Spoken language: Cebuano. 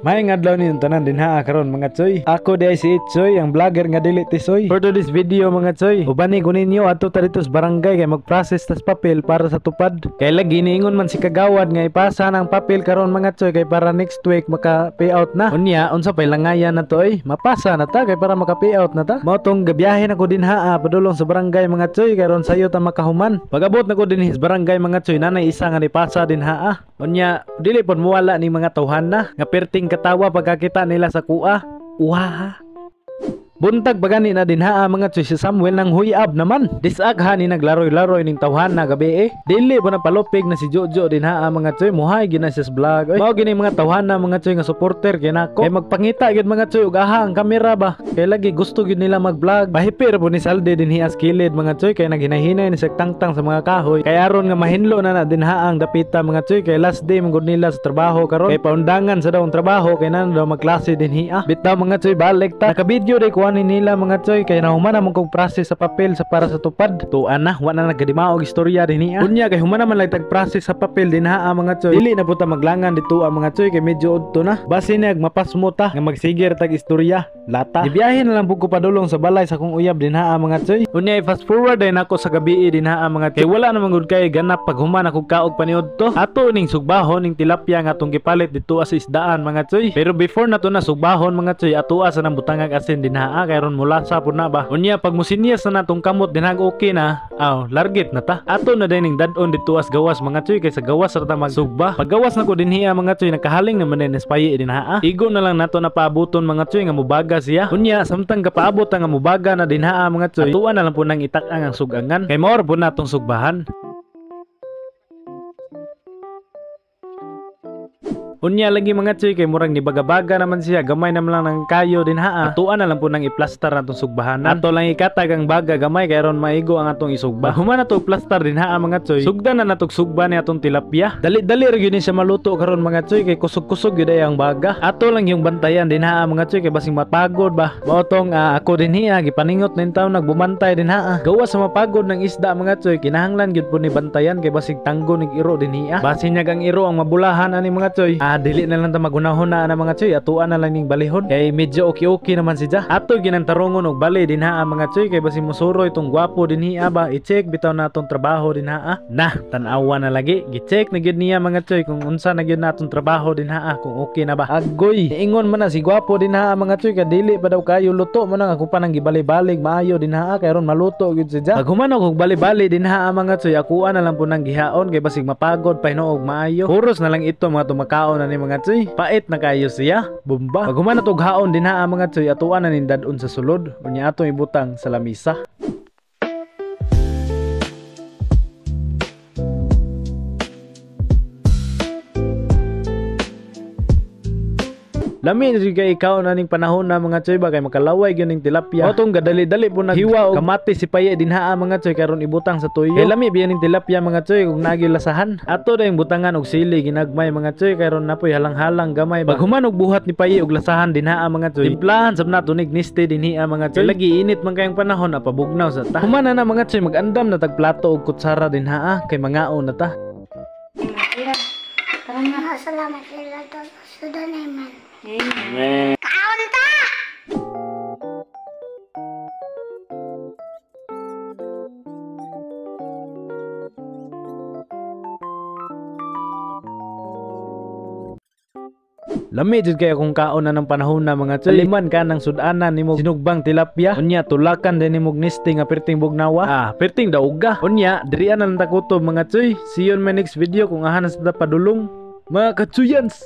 Maayong adlaw ninyong tanan dinha karon, mga tsoy. Ako diay si Itchoy, ang vlogger nga dili tisoy. For today's video, mga tsoy, ubani ko ninyo adto ta dito sa barangay kay mag-process tas papel para sa tupad. Kay lagi niingon man si kagawad nga ipasa ang papel karon, mga tsoy, kay para next week maka payout na. Unya unsa pay langayan na to oy? Mapasa na ta kay para maka payout na ta. Mao tong gabiyahe na ko dinha padulong sa barangay, mga tsoy, kay ron sayo ta makahuman. Pag-abot na ko dinhi sa barangay, mga tsoy, nanay isa nga nipasa dinha. Unya dili pod muwala ni mga tawhan na nga perting katawa pagkakita nila sa kuha. Uhaha. Buntag bagani na dinha, mga tsoy, si Samuel nang huyab naman. Disagha ni naglaroy-laroy ning tawhan na gabi eh. Dili ba na palupig na si Jojo dinha, mga tsoy, muhay gyud na siya sa vlog. Oy, mao gini mga tawhan na, mga tsoy, nga supporter kay nako. Kay magpangita gyud, mga tsoy, og aha ang kamera ba. Kay lagi gusto gyud nila mag-vlog. Bahipir po ni Salde dinhi as kilid, mga tsoy, kay naghinay-hinay ni siya tangtang sa mga kahoy. Kay aron nga mahinlo na na dinha ang dapita, mga tsoy, kay last day man gud nila sa trabaho karon. Kay paundangan sa daw ang trabaho kay na daw magklase dinhi. Bitaw, mga tsoy, balik ta. Naka-video day kuha nila, mga tsoy, kay nahuman naman kong process sa papel sa para sa tupad. Tuan na, wa na nagkadimaog istorya dinhi. Unya kay human naman lang tag process sa papel dinha, mga tsoy. Dili na po ta maglangan dito, mga tsoy, kay medyo udto na. Base niya mapasmo ta nga magsigir tag istorya. Lata. Dibiyahe na lang pud ko padulong sa balay sa kong uyab dinha, mga tsoy. Unya i-fast forward din ako sa gabi dinha, mga tsoy. Kay wala naman gud kay ganap pag human ako kaog paniudto. Ato ning sugbahon ning tilapia nga atong gipalit dito sa isdaan, mga tsoy. Pero before nato na sugbahon, mga tsoy, ato sa nang butangag asin dinha kay ron mulasa pud na ba. Unya pag musinyas na natong kamot dinhag okay na, aw largit na ta. Ato na din ning dad-on dito as gawas, mga tsoy, kay sa gawas ra ta magsugba. Paggawas na ko dinhi, mga tsoy, nakahaling naman din espaye dinha. Igo na lang nato na paabuton, mga tsoy, nga mubaga siya. Unya samtang kapaabot nga mubaga na dinha, mga tsoy, atuan na lang po nang itak-ang ang sugangan kay mao ra po natong sugbahan. Unya lagi, mga tsoy, kay murag ni baga-baga naman siya, gamay naman lang ng kayo din ha. Atuan na lang po nang i-plaster natong sugbahanan. Ato lang ikatag ang baga gamay kay aron maigo ang atong isugba. Human na to plaster din ha, mga tsoy. Sugdan na natog sugba ni atong tilapia. Dali-dali ra gyud ni siya maluto karon, mga tsoy, kay kusog-kusog gyud ay ang baga. Ato lang yung bantayan din ha, mga tsoy, kay basing mapagod ba. Mao tong ako din hiya gipaningot nin taon nagbumantay din ha. Gawa sa mapagod ng isda, mga tsoy, kinahanglan gyud po ni bantayan kay basig tanggo nig iro din hiya. Basin niya ang iro ang mabulahan ani, mga tsoy. Dili na lang ta magunahon na, mga tsoy, atuan na lang ning balihon kay medyo okay-okay naman siya. Ato ginang tarongon og bali dinha, mga tsoy, kay basin mosuroy tong gwapo dinhi ba. I-check bitaw na atong trabaho dinha. Na tan-awa na lagi, gi-check na gyud niya, mga tsoy, kung unsa na gyud na atong trabaho dinha, kung okay na ba. Agoy, ingon man na si gwapo dinha, mga tsoy, kay dili pa daw kayo luto mo nang ako pa nang gibali-balig maayo dinha kay aron maluto gyud siya. Pag human og bali-bali dinha, mga tsoy, akuan na lang po nang gihaon kay basig mapagod pa hinuog maayo. Puros na lang ito mga tumakaon na ni, mga tsoy. Pait na kayo siya. Bomba. Pag human na tog haon dinha, mga tsoy, atuan na ning dad-on sa sulod. Unya atong ibutang sa lamisa. Lami jud kay ikaw na ning panahon na, mga tsoy ba, kay makalaway gyud ning tilapia. Mao tong gadali-dali po naghiwa og kamatis si paye dinha, mga tsoy, karon ibutang sa tuyo. Kay lami biya ning tilapia, mga tsoy, kung nagi lasahan. Ato dayong butangan og sili ginagmay, mga tsoy, kay ron napoy halang-halang gamay ba. Pag human og buhat ni paye og lasahan dinha, mga tsoy, timplahan sab nato nig niste dinhi, mga tsoy. Lagi init man kayong panahon, apabugnaw sa ta. Human na na, mga tsoy, magandam na tag plato og kutsara dinha kay mangaon na ta. Tara na. Salamat sila sudan man. Amen. Kaon ta! Lami jud kay akong kaon na ng panahon na, mga tsoy. Liman ka ng sudanan nimo sinugbang tilapia. Unya tulakan din nimo niste nga perting bugnawa. Perting dauga. Unya dirian na lang takutob, mga tsoy. See you on my next video kung ahan sa padulong. Mga katsuyans.